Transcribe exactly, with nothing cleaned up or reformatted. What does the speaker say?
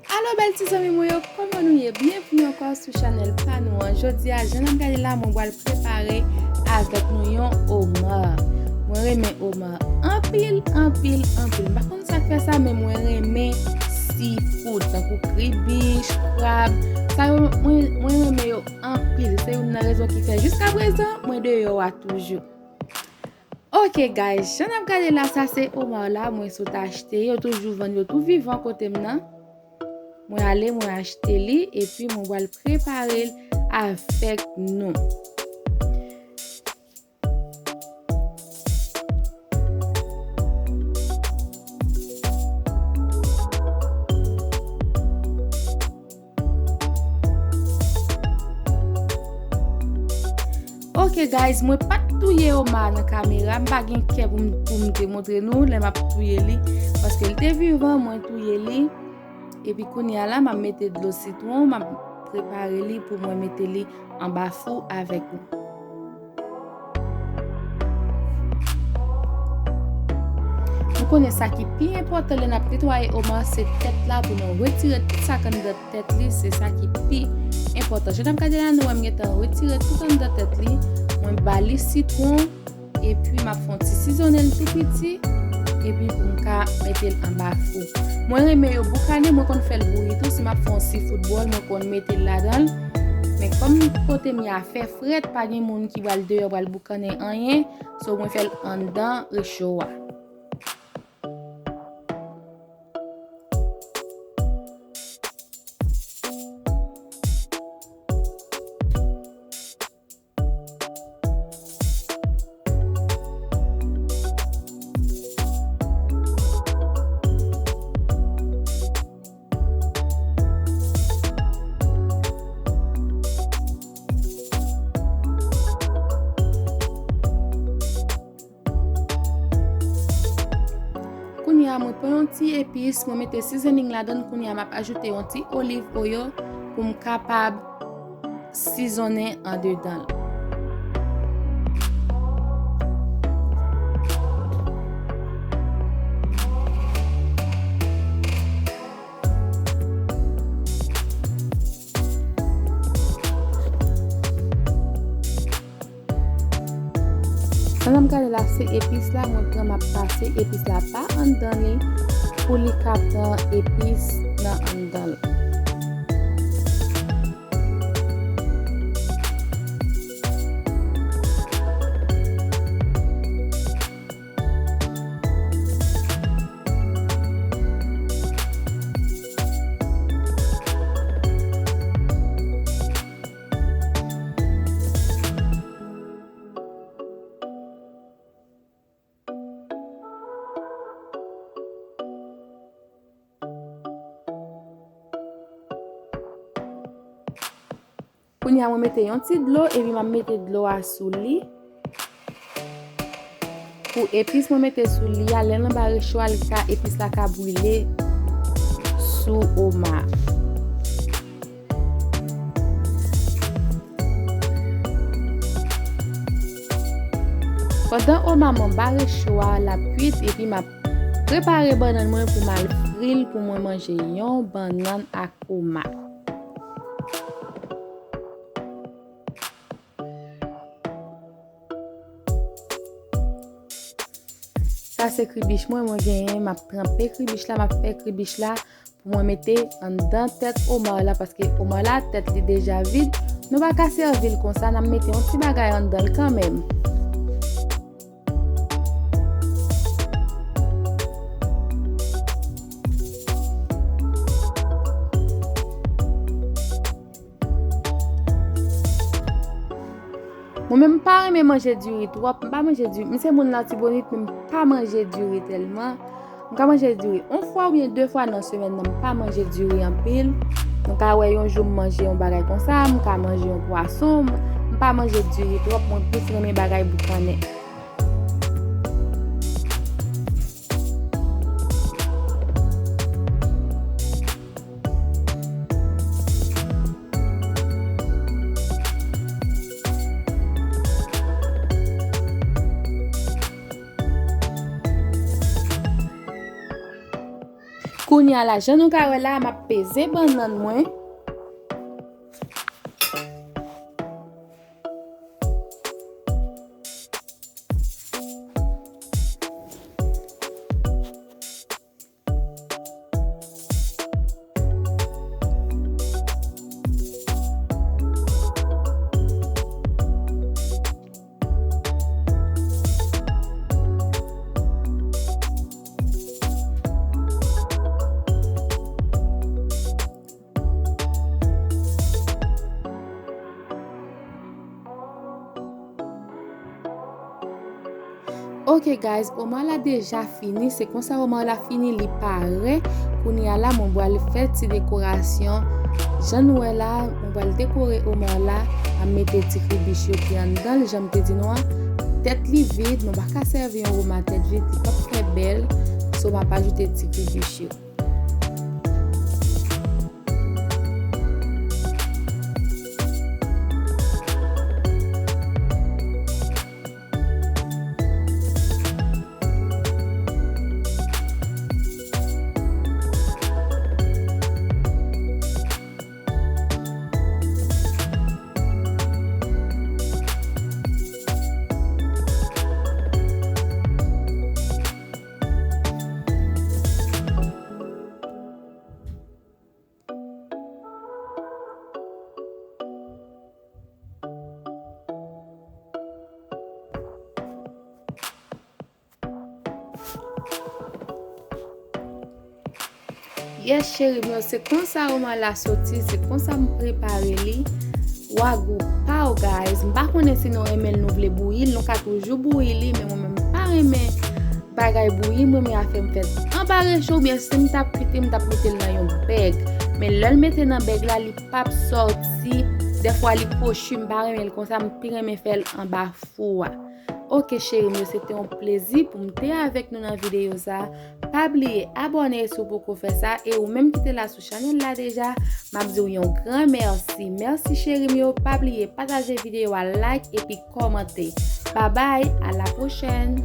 Alo bèl ti zanmi mwen yo, kòman nou ye? Byenvini ankò sou chanèl pa nou an. Jodi a, jan n ap gade la, mwen pral prepare avèk nou yon omar. Mwen renmen omar anpil, anpil, anpil. M pa konn sa k fè sa, men mwen renmen seafood, tankou kribich, krab. Sa yo, mwen, mwen renmen yo anpil. Se youn nan rezon ki fè jiska prezan, mwen deyò a toujou. Ok guys, jan n ap gade la, sa se omar la, mwen sot achte. Yo toujou vann yo tou vivan kote m nan. Mwen ale, mwen achte li, epi mwen pral prepare l avèk nou. Ok guys, mwen pa t touye omar nan kamera, m pa gen kè pou m, pou m te montre nou lè m ap touye li, paske l te vivan, mwen touye li. Epi kounye a la, m ap mete dlo sitwon, m ap prepare li pou mwen mete li anba fou avèk nou. Nou konnen sa ki pi enpòtan lè n ap netwaye omar, se tèt la, pou nou retire tout sa k anndan tèt li, se sa ki pi enpòtan. Jan n ap gade la, nou wè m gentan retire tout anndan tèt li. Mwen ba li sitwon, epi m ap fè yon ti sizonnen l tou piti, epi pou m ka mete l anba fou. Mwen renmen yo boukannen, mwen konn fè l bouyi tou, si m ap fè yon seafood bowl, mwen konn mete l ladan l. Men kòm kote m ye a fè frèt, pa gen moun ki pral deyò pral boukannen anyen, so mwen fè l anndan recho a. Kounye a, mwen pran yon ti epis, mwen mete seasoning ladan l. Kounye a, m ap ajoute yon ti olive oil pou m kapab sizonnen andedan l. Pandan m gade la, se epis la mwen pran, m ap pase epis la pa anndan li pou li ka pran epis nan anndan l. Kounye a, mwen mete yon ti dlo, epi m ap mete dlo a sou li. Pou epis mwen mete sou li a, lè l anba recho a, li ka, epis la ka brile sou oma. Pandan oma m anba recho a, l ap kwit, epi m ap prepare bannann mwen pou m al fri l pou mwen manje yon bannann ak oma. Sa se kribich mwen, mwen genyen, m ap tranpe kribich la, m ap fè kribich la pou mwen mete anndan tèt oma la, paske oma la, tèt li deja vid. Nou pa ka sèvi l konsa, n ap mete yon ti bagay anndan l kanmenm. Mwen menm, m pa renmen manje diri twòp, m pa manje diri. M se moun Latibonit, men m pa manje diri tèlman. M ka manje diri yon fwa oubyen de fwa nan semèn nan, m pa manje diri anpil. M ka wè yon jou m manje yon bagay konsa, m ka manje yon pwason, m, m pa manje diri twòp, mwen plis renmen bagay boukannen. Kou Kounye a la, jan nou ka wè la, m ap peze bannann mwen. Ok guys, omar la deja fini, se konsa omar la fini, li pare. Kounye a la, mwen pral fè ti dekorasyon. Jan nou wè la, mwen pral dekore omar la, m ap mete ti kribich yo ki anndan l, jan m te di nou an. Tèt li vid, nou pa ka sèvi yon omar tèt vid, li p ap fè bèl. So, m ap ajoute ti kribich yo. Yes, cheri m yo, se konsa omar la soti, se konsa m prepare li. Wagou pa w, guys. M pa konnen si nou renmen l, nou vle bouyi l, nou ka toujou bouyi li, men mwen menm m pa renmen bagay bouyi, m renmen afè m fèt anba recho, oubyen si m t ap frite, m t ap mete l nan yon bèg. Men lè l mete nan bèg la, li p ap sòti. Dèfwa li kwochi, m pa renmen l konsa, m pi renmen fè l anba fou a. Ok, cheri m yo, se te yon plezi pou m te avèk nou nan videyo sa. Pa bliye abòne si w poko fè sa, e ou menm ki te la sou chanèl la deja, m ap di w yon gran mèsi. Mèsi, cheri m yo. Pa bliye pataje videyo a, like epi kòmante. Babay, a la pwochèn!